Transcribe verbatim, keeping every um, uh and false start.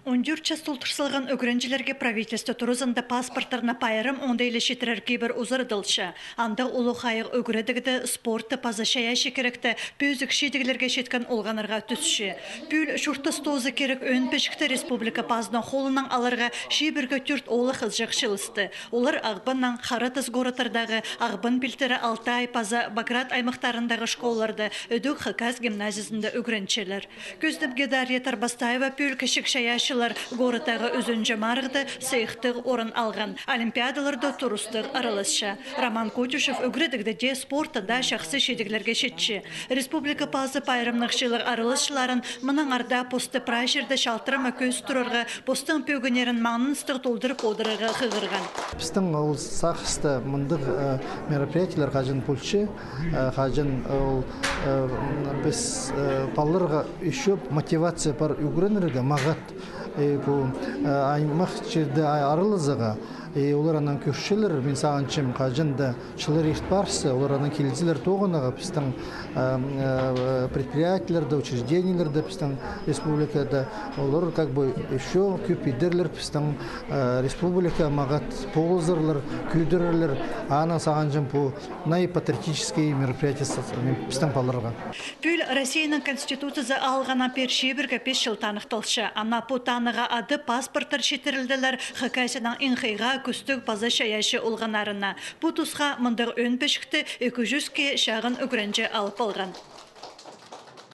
Он тӧрт час толдыр салған ӱгренҷілерге правительство туразында паспорттарны пайрам оңдайла читірер кибір узарадылча. Андағ улуғ хайығ ӱгредігде, спортта паза чайаачы киректе пӧзік чидіглерге читкен олғаннарға тӱсче. Пӱӱл чуртас тооза кирек ӧӧн пічікті республика пазының холынаң аларға чибіргі тӧрт оолах ызых чыылысты. Олар Ағбаннаң, Хара Тас городтардағы, Ағбан пилтірі, Алтай паза Баграт аймахтарындағы школаларда, ідӧк Хакас гимназиязында ӱгренчелер. Кӧзідімге, Дарья Тарбастаева пӱӱл кічіг чайаачылар городтағы ӱзінҷі марығда сыйыхтығ орын алған, олимпиадаларда турыстығ араласча. Роман Котюшев ӱгредігде дее, спортта даа чахсы чидіглерге читче. Республика пазы пайрамнығ чыылығ араласчыларын мынаңар даа посты прай чирде чалтырама кӧзіт турарға, постың пӧгіннерін маңнаныстығ толдырып одырарға хығырған. Пістің ол сағыста мындағ, э, мероприятиелер хаҷан полча, э, хаҷан ол, э, піс, э, палаларға ещё мотивация пар ӱгренерге, мағат, э, пу, э, аймах чирде а-, аралазарға. И олар анаң кӧрчелер, мин сағынчам, хаҷан даа чыллар ирт парса, олар анаң килзелер тоғынарға, пістің, э, э, предприятиелерде, учреждениелерде пістің республикада, олар как бы ещё кӧп идерлер пістің, э, республика, мағат полызарлар, кӧдірерлер, анаң сағынчам, пу най патриотический мероприятие пістің палаларға. Пӱӱл Россияның Конституциязы алғаннаң пеер чибіргі пис чыл таныхталча. Ана пу танығға адап паспорттар читірілділер Хакасияның иң хыйға, кӱстіг паза чайаачы олғаннарына. Пу тусха мындағ ӧӧн пічікті ікі чӱске чағын ӱгренҷі алып алған.